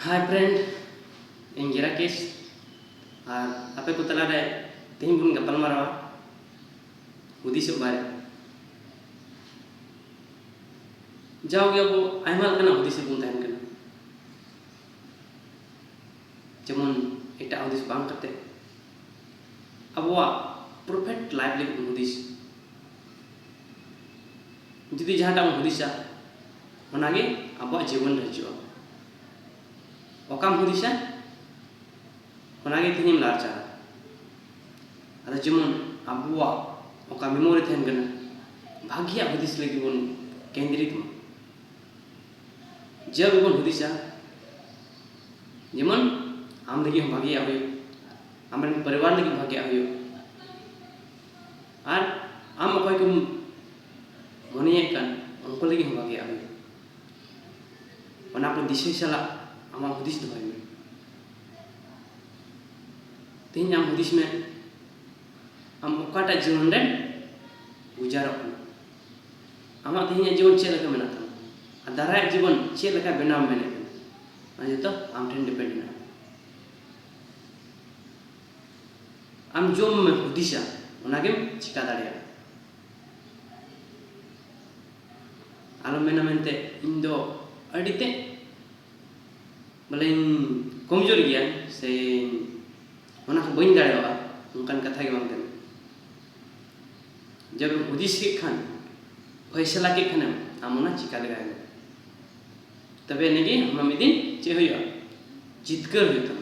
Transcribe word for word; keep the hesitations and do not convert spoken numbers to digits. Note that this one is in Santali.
Hi friend, ᱤᱧ ᱜᱮ ᱨᱟᱠᱮᱥ, ᱟᱨ ᱟᱯᱮ ᱠᱚ ᱛᱟᱞᱟᱨᱮ ᱛᱮᱦᱮᱧ ᱵᱚᱱ ᱜᱟᱯᱟᱞ ᱢᱟᱨᱟᱣᱟ ᱦᱩᱫᱤᱥᱚᱜ ᱵᱟᱨᱮ᱾ ᱡᱟᱣᱜᱮ ᱟᱵᱚ ᱟᱭᱢᱟ ᱞᱮᱠᱟᱱᱟᱜ ᱦᱩᱫᱤᱥ ᱨᱮᱵᱚᱱ ᱛᱟᱦᱮᱱ ᱠᱟᱱᱟ, ᱡᱮᱢᱚᱱ ᱮᱴᱟᱜ ᱦᱩᱫᱤᱥ ᱵᱟᱝ ᱠᱟᱛᱮ ᱟᱵᱚᱣᱟᱜ perfect life ᱞᱟᱹᱜᱤᱫ ᱵᱚᱱ ᱦᱩᱫᱤᱥ᱾ ᱡᱩᱫᱤ ᱡᱟᱦᱟᱸᱴᱟᱜ ᱵᱚᱱ ᱦᱩᱫᱤᱥᱟ, ᱚᱱᱟᱜᱮ ᱟᱵᱚᱣᱟᱜ ᱡᱤᱵᱚᱱ ᱨᱮ ᱦᱤᱡᱩᱜᱼᱟ᱾ ᱚᱠᱟᱢ ᱦᱩᱫᱤᱥᱟ, ᱚᱱᱟᱜᱮ ᱛᱮᱦᱮᱧᱮᱢ ᱞᱟᱲᱪᱟᱜᱼᱟ᱾ ᱟᱫᱚ ᱡᱮᱢᱚᱱ ᱟᱵᱚᱣᱟᱜ ᱚᱠᱟ memory ᱛᱟᱦᱮᱱ ᱠᱟᱱᱟ, ᱵᱷᱟᱹᱜᱤᱭᱟᱜ ᱦᱩᱫᱤᱥ ᱞᱟᱹᱜᱤᱫ ᱵᱚᱱ ᱠᱮᱱᱫᱨᱤᱛ ᱢᱟ᱾ ᱡᱮ ᱟᱵᱚ ᱵᱚᱱ ᱦᱩᱫᱤᱥᱟ, ᱡᱮᱢᱚᱱ ᱟᱢ ᱞᱟᱹᱜᱤᱫ ᱦᱚᱸ ᱵᱷᱟᱹᱜᱤᱭᱟᱜ ᱦᱩᱭᱩᱜ, ᱟᱢᱨᱮᱱ ᱯᱚᱨᱤᱵᱟᱨ ᱞᱟᱹᱜᱤᱫ ᱵᱷᱟᱹᱜᱤᱭᱟᱜ ᱦᱩᱭᱩᱜ, ᱟᱨ ᱟᱢ ᱚᱠᱚᱭ ᱠᱚᱢ ᱢᱚᱱᱮᱭᱮᱫ ᱠᱟᱱ, ᱩᱱᱠᱩ ᱞᱟᱹᱜᱤᱫ ᱦᱚᱸ ᱵᱷᱟᱹᱜᱤᱭᱟᱜ ᱦᱩᱭᱩᱜ᱾ ᱚᱱᱟ ᱠᱚ ᱫᱤᱥᱟᱹᱭ ᱥᱟᱞᱟᱜ ᱟᱢᱟᱜ ᱦᱩᱫᱤᱥ ᱫᱚᱦᱚᱭ ᱢᱮ᱾ ᱛᱮᱦᱮᱧ ᱟᱢ ᱦᱩᱫᱤᱥ ᱢᱮ, ᱟᱢ ᱚᱠᱟᱴᱟᱜ ᱡᱤᱭᱚᱱ ᱨᱮ ᱜᱩᱡᱟᱨᱚᱜ ᱠᱟᱱᱟ, ᱟᱢᱟᱜ ᱛᱮᱦᱮᱧᱟᱜ ᱡᱤᱵᱚᱱ ᱪᱮᱫ ᱞᱮᱠᱟ ᱢᱮᱱᱟᱜ ᱛᱟᱢᱟ, ᱟᱨ ᱫᱟᱨᱟᱭᱟᱜ ᱡᱤᱵᱚᱱ ᱪᱮᱫ ᱞᱮᱠᱟ ᱵᱮᱱᱟᱣ ᱢᱮᱱᱮᱫ ᱠᱟᱱᱟ, ᱚᱱᱟ ᱡᱚᱛᱚ ᱟᱢ ᱴᱷᱮᱱ depend ᱢᱮᱱᱟᱜᱼᱟ᱾ ᱟᱢ ᱡᱚᱢ ᱢᱮ, ᱦᱩᱫᱤᱥᱟ, ᱚᱱᱟᱜᱮᱢ ᱪᱤᱠᱟ ᱫᱟᱲᱮᱭᱟᱜᱼᱟ᱾ ᱟᱞᱚᱢ ᱢᱮᱱᱟ ᱢᱮᱱᱛᱮ ᱤᱧ ᱫᱚ ᱟᱹᱰᱤ ᱛᱮᱫ ᱵᱚᱞᱮᱧ ᱠᱚᱢᱡᱳᱨ ᱜᱮᱭᱟ ᱥᱮ ᱚᱱᱟ ᱠᱚ ᱵᱟᱹᱧ ᱫᱟᱲᱮᱭᱟᱜᱼᱟ, ᱚᱱᱠᱟᱱ ᱠᱟᱛᱷᱟ ᱜᱮ ᱵᱟᱝ ᱠᱟᱱᱟ᱾ ᱡᱚᱵᱮᱢ ᱦᱩᱫᱤᱥ ᱠᱮᱫ ᱠᱷᱟᱱ, ᱯᱷᱚᱭᱥᱟᱞᱟ ᱠᱮᱫ ᱠᱷᱟᱱᱮᱢ, ᱟᱢ ᱚᱱᱟ ᱪᱤᱠᱟ ᱞᱮᱜᱟᱭ ᱢᱮ, ᱛᱚᱵᱮ ᱮᱱᱮᱜᱮ ᱟᱢᱟᱜ ᱢᱤᱫ ᱫᱤᱱ ᱪᱮᱫ ᱦᱩᱭᱩᱜᱼᱟ, ᱡᱤᱛᱠᱟᱹᱨ ᱦᱩᱭᱩᱜ ᱛᱟᱢᱟ᱾